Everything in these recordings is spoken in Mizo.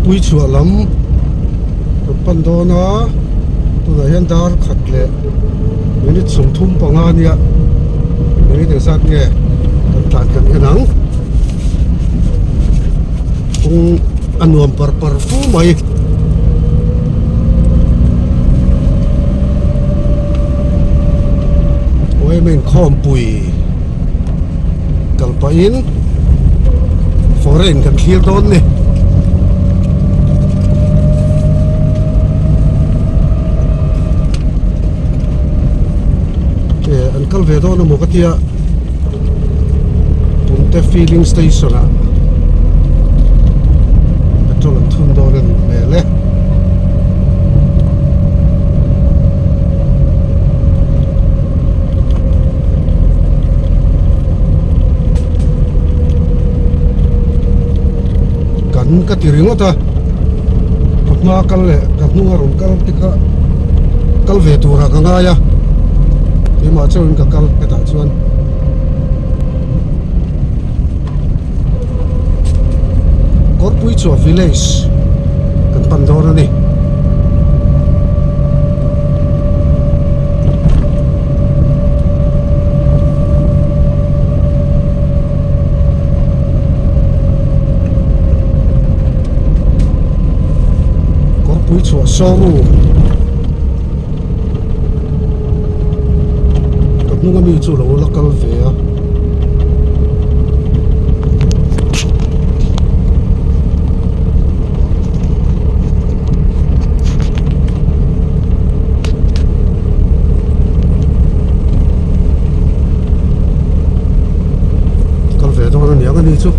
Kawrpui chhuah lam kan pan dawn a, tunah hian dar khat leh minute 35 ania minute engzat nge kan tlan kan en ang kawng a nuam par par fu mai. Awm inkhawmpui kal pahin foreign kan thlir dawn ni. An kal ve dawn emaw ka tia Pumte filling station ah petrol an thun dawn a nih hmel e. Kan ka ti ringawt a, ka hma kal leh ka hnung a rawn kal te kha kal ve turah ka ngai a, keimah chauhin ka kal hetah chuan. Kawrpuichhuah village kan pan dawn a ni. Kawrpuichhuah showroom ka hnung ami chu lo la kal ve a. Kal ve dawn a niang a ni chu.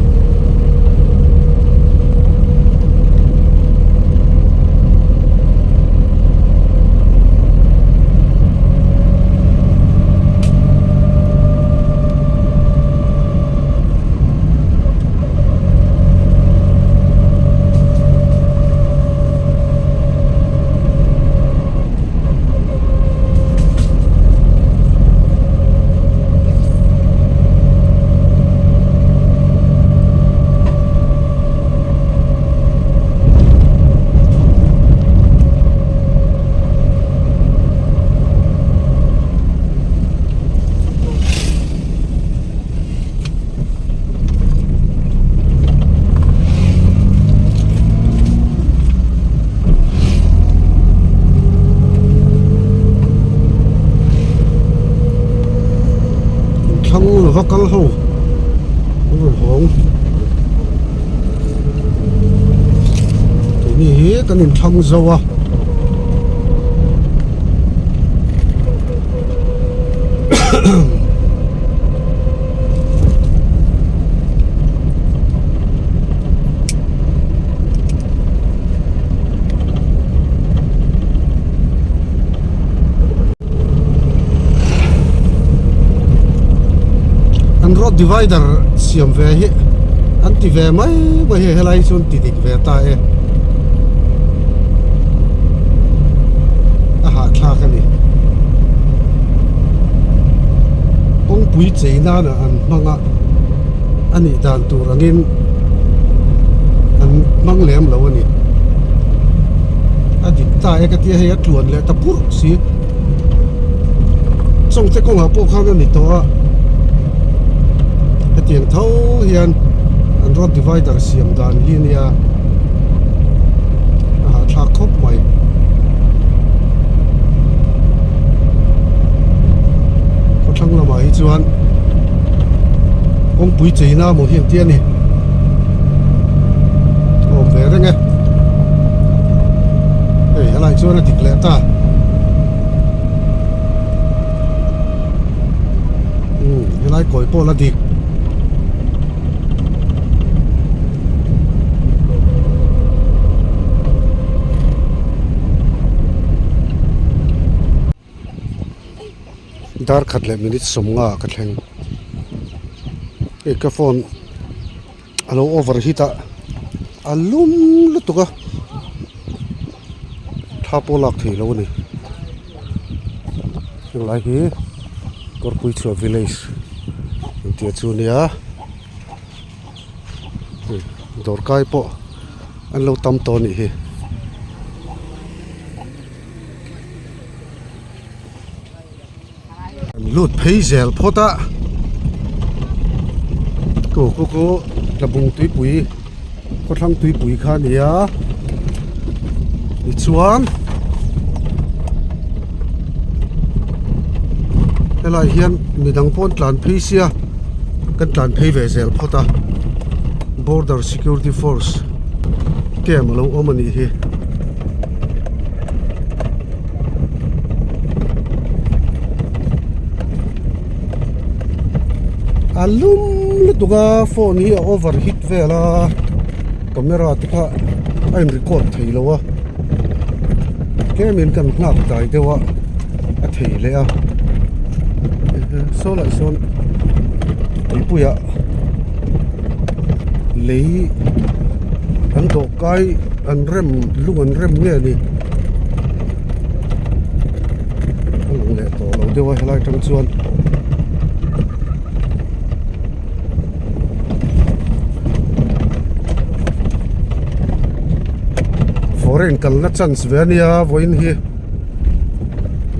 Thlang lova kal ho an rawn hawng keini hi kan inthlang zo a. An road divider siam ve hi an ti ve mai mai hi helai hi chuan ti dik ve ta e a hahthlak a ni kawngpui chei nana an hmang a a nih dan tur angin an hmang lem lo a ni a dik ta e ka tia hei a tluan leh ta purh si chawngte kawngah pawh khan a ni tawh a hetiang tho hian an road divider siam dan hi a nia a hahthlak khawp mai. Khawthlang lamah hi chuan kawngpui cheina maw hi an ti a ni a awm ve reng e hei helaiah chuan a dik leh ta umm helai kawi pawh la dik. Dar khat leh minute 50 ah ka thleng hei ka phone a lo over heat a a lum lutuk a tha pawh lak theih loh a ni helai hi Kawrpuichhuah village an tih chu a nia dawrkai pawh. An lo tam tawh a nih hi. An lut phei zel phawt a. Ku ku ku tlabung tuipui khawthlang tuipui kha a ni a. Tichuan helai hian midang pawh an tlan phei sia kan tlan phei ve zel phawt a border security force camp a lo awm a nih hi. A lum lutuk a phone hi a over heat vel a camera te kha a in record thei lo a tlemin kan nghak dai deuh a a thei leh a saw lah sawn tuipuiah lei an dawh kai an rem lung an rem nge a ni a lang leh tawh lo deuh a helai atang chuan. Foreign kalna chance ve ania vawiin hi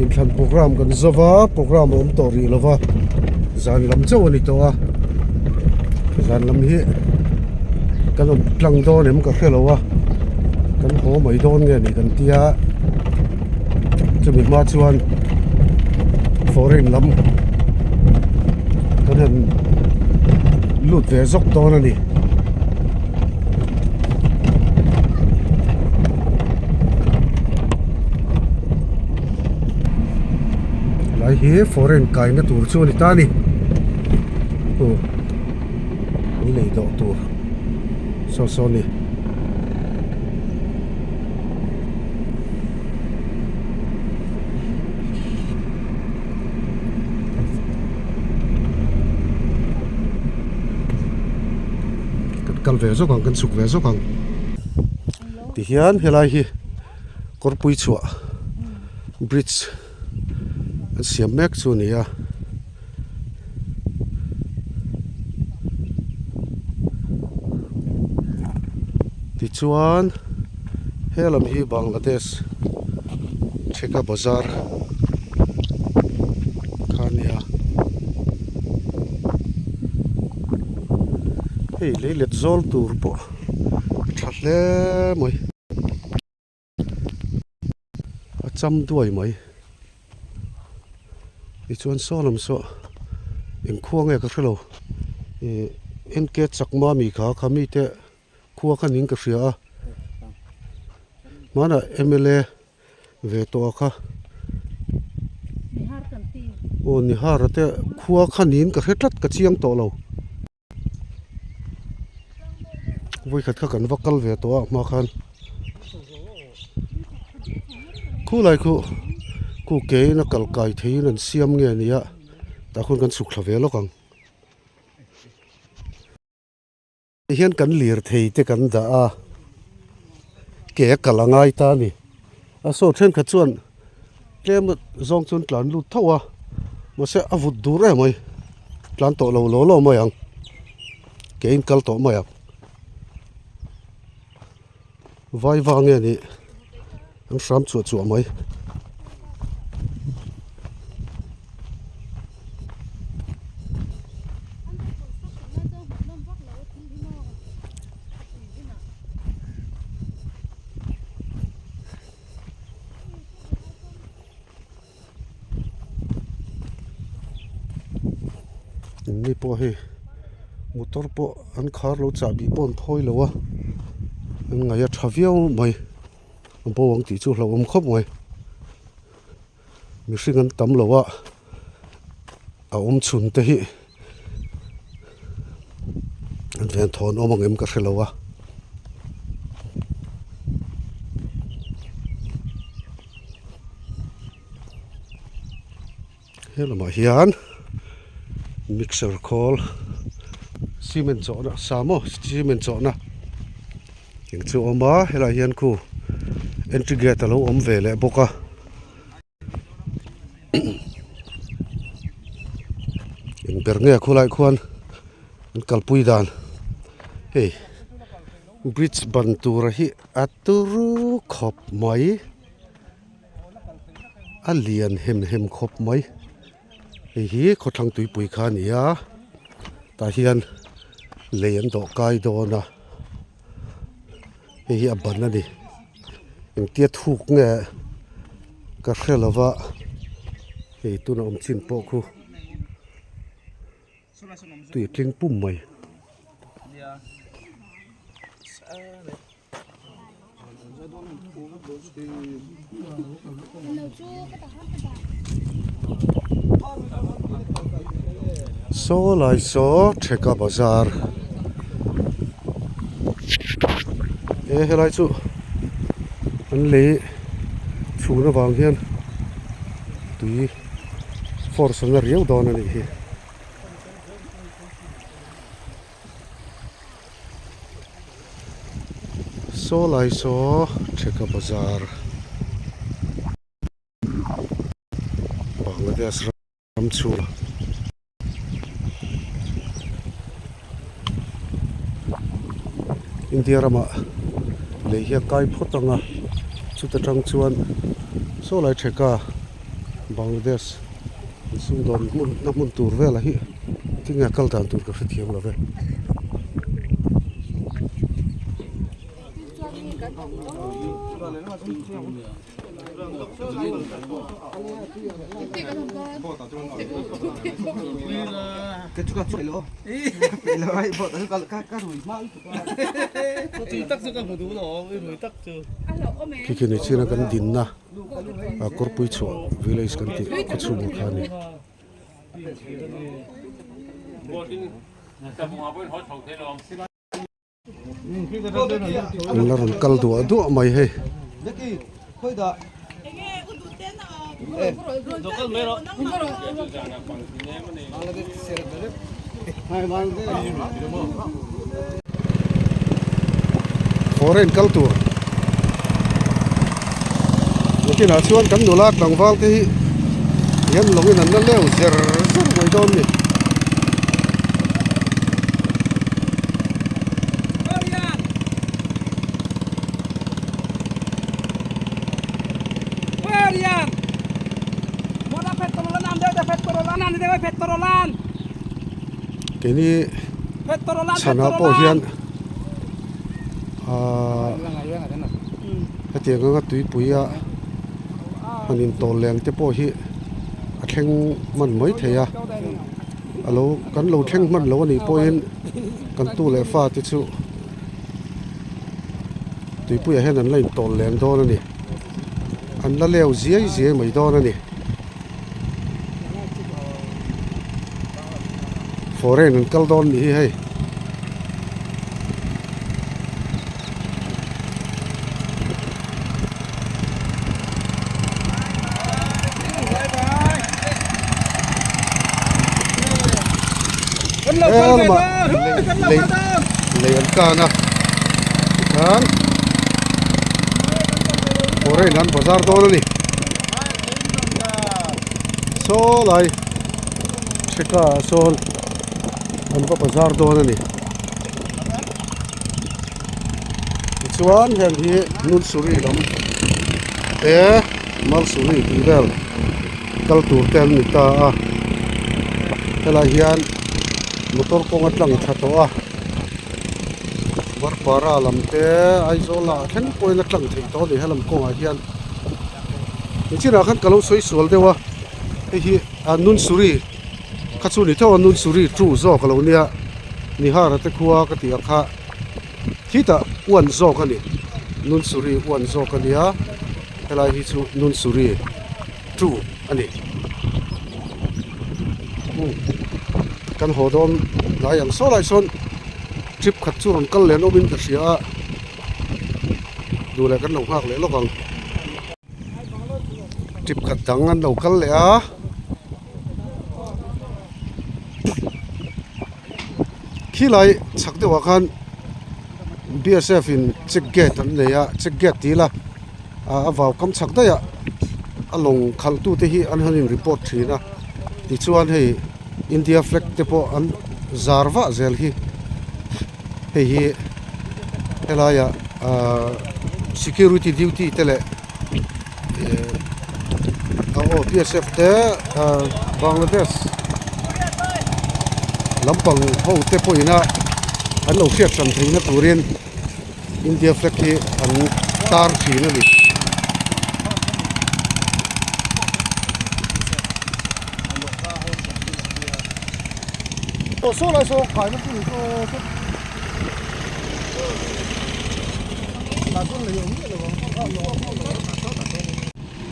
inthlan program kan zo va program a awm tawh rih lo va zan lam chauh a ni tawh a zan lam hi kan awm tlang dawn em ka hre lo a kan haw mai dawn nge ni kan tia chumi hma chuan foreign lam kan han lut ve zawk dawn a ni. Helai hi foreign kaina tur chu a ni ta a ni aw an lei dawh tur saw saw a ni. Kan kal ve zawk ang kan chhuk ve zawk ang tihian helai hi kawrpui chhuah bridge an siam mek chu a ni a. Tichuan he lam hi Bangladesh Theka bazar kha a nia hei leilet zawl tur pawh a tha hle mai. A cham duai mai tichuan saw lam saw engkhua nge ka hrelo ih N K Chakma mi kha kha mite khua kha ning ka hria a hmanah M L A ve tawh a kha aw Nihar a te khua kha nin ka hre tlat ka chiang tawh lo. Vawikhat kha kan va kal ve tawh a hma khan khulai khu khu ke in a kal kai theiin an siam nge a ni a tah khawn kan chhuk thla ve lawk ang tihian kan lirthei te kan dah a ke a kal a ngai ta a ni a saw thenkhat chuan tlem zawng chuan tlan lut tho a mahse a vut dur em mai tlan tawh lo law law mai ang ke in kal tawh mai ang vai vang nge nih an hram chuah chuah mai. Ni pawh hei motor pawh an khar lo chahbi pawh an phawi lo a an ngaih a tha viau mai a bo ang tih chu hlauhawm khawp mai mihring an tam lo a a awm chhun te hi an venthawn awm ang em ka hre lo a. He lamah hian mixer khawl cement chawhna sa maw cement chawhna eng chu a awm a helaiah hian khu entry gate a lo awm ve leh bawk a. Eng ber nge khulai khuan an kalpui dan hei. Bridge ban tura hi a turu khawp mai a lian hem hem khawp mai hei hi khawthlang tuipui kha a ni a tah hian lei an dawh kai dawn a hei hi a ban a ni engtia thuk nge ka hre lo va hei tuna awm chin pawh khu. Tui tling pum mai. Saw lai saw Theka bazar he helai chu an lei chhun avang hian tui force an la riau dawn a nih hi. Saw lai saw Theka bazar Bangladesh ram chhung India ramah lei hi a kai phawt ang a chuta tang chuan saw lai Theka Bangladesh an sumdawn hmun na hmun tur velah hi tinge a kal dan tur ka hrethiam lo ve. Khi khi ni chin a kan dinna. Kawrpui chhuah village kan tih khaw chhungah kha a ni. An la rawn kal duah duah mai hei. Foreign kal tur nakinah chuan kan nula tlangval te hi hian lawngin an la leu zer zer mai dawn a ni. Keini chhanah pawh hian ahh hetiang anga tuipuia han intawl leng te pawh hi a thleng hman mai thei a a lo kan lo thleng hman lo a nih pawhin kan tu leh fa te chu tuipuiah hian an la intawl leng dawn a ni an la leu ziai ziai mai dawn a ni. Foreign an kal dawn nih hi hei. Lei lei an kan a tikhan foreign an bazar dawn a ni. Saw lai Theka ah sawn an va bazar dawn a ni. Tichuan heng hi Nunsuri lam te Malsuri tih vel kal tur te an ni ta a helai hian motor kawng a tlang tha tawh a Varpara lam te Aizawl ah thleng pawhin a tlang theih tawh a ni helam kawngah hian. Nichinah khan ka lo sawi sual deuh a hei hi a Nunsuri kha chu ni theuh a Nunsuri tu zawk a lo nia Nihara te khua ka tih ang kha khitah uan zawk a ni Nunsuri uan zawk a nia helai hi chu Nunsuri tu a ni kan haw dawn hnai ang saw lai sawn trip khat chu rawn kal leh awmin ka hria a. Duh leh kan lo nghak leh lawk ang. Trip khat dang an lo kal leh a. Khilai chhak deuhah khan B S F in check gate an nei a check gate tih ila a vau kam chhak daih a a lawng khalh tu te hi an han in report thin a tichuan hei India flag te pawh an zar vah zel hi. Hei hi. Helaiah ahh security duty te leh ehh aw bsf te ahh Bangladesh lampang ho te pawhin a an lo hriat hran theihna turin India flag hi an tar thin a ni.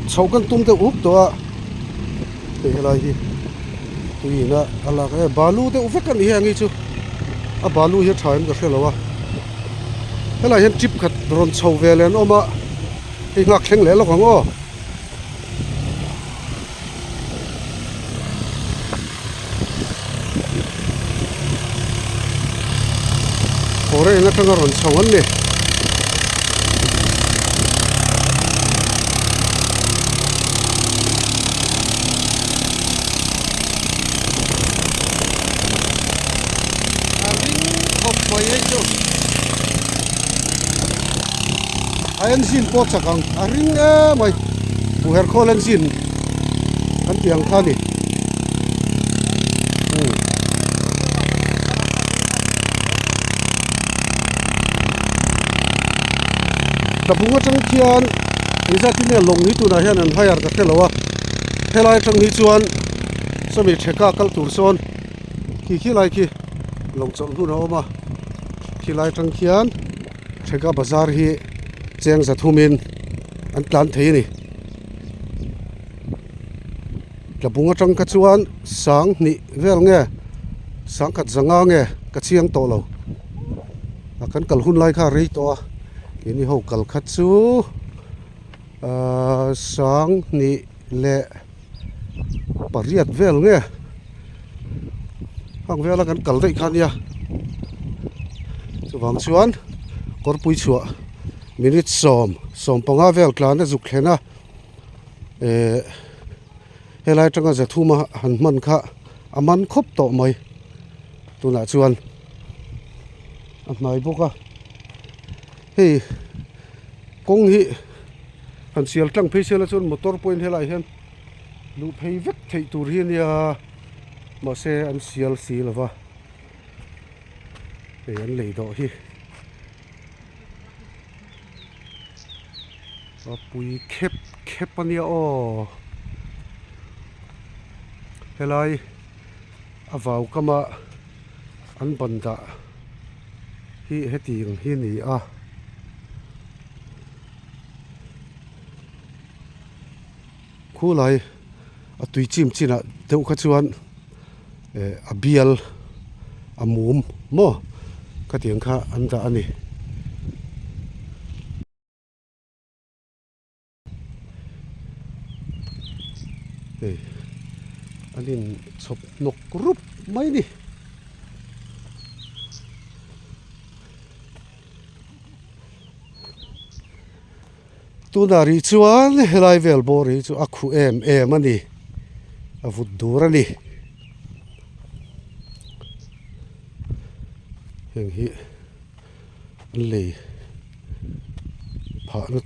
Chhoh kan tum deuh uk tawh a hei helai hi tuiin a a lak e balu deuh vek a ni hi ang hi chu a balu hi a tha em ka hre lo a helaiah hian trip khat rawn chho ve leh an awm a hei nghak thleng leh lawk ang aw. Foreign atanga rawn chho an ni. A ring khawp mai hei chu. A engine pawh chak ang a ring em mai buher khawl engine kan tih ang kha a ni umm. Tlabung atang khian engzat in nge lawng hi tunah hian an hire ka hre lo a helai atang hi chuan sawmi theka kal tur sawn khi khi lai khi lawng chawlh hun a awm a khilai atang khian. Theka bazar hi cheng za thumin an tlan thei a ni. Tlabung atang kha chuan sang hnih vel nge sang khat zanga nge ka chiang tawh lo. A kan kal hun lai kha a rei tawh a keini ho kal kha chu ahh sang hnih leh pariat vel nge hang vela kan kal daih kha ania chuvang chuan kawrpui chhuah minute sawm sawm panga vel tlan a zuk thlen a ehh helai atanga zathuma han hman kha a man khawp tawh mai tunah chuan a hnai bawk a hei kawng hi han sial tlang phei sela chuan motor pawhin helaiah hian luh phei vek theih tur hi a nia mahse an sial si lo va hei an lei dawh hi a pui khep khep a nia aw helai a vau kam a an ban dah hi hetiang hi a ni a. Khulai a tui chim chinah deuh kha chuan eh a bial a mum maw khatiang kha an dah a ni. Hei an in chhawp hnawk rup mai a ni. Tunah rih chuan helai vel bawr hi chu a khuh em em a ni a vut dur a ni heng hi an lei phahna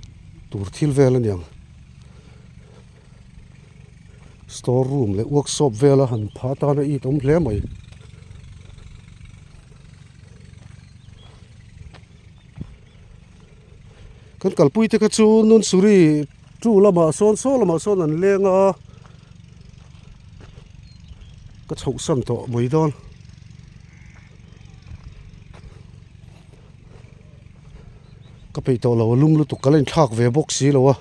tur thil vel a niang store room leh workshop vela han phah atan a it awm hle mai. Kan kalpui te kha chu Nunsuri tu lamah sawn saw lamah sawn an leng a ka chhoh san tawh mai dawn. Ka peih tawh lo a lum lutuk ka la inthlak ve bawk si lo a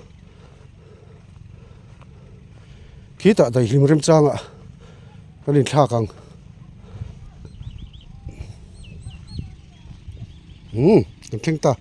khitah daihlim remchangah kan inthlak ang. Umm kan thleng ta.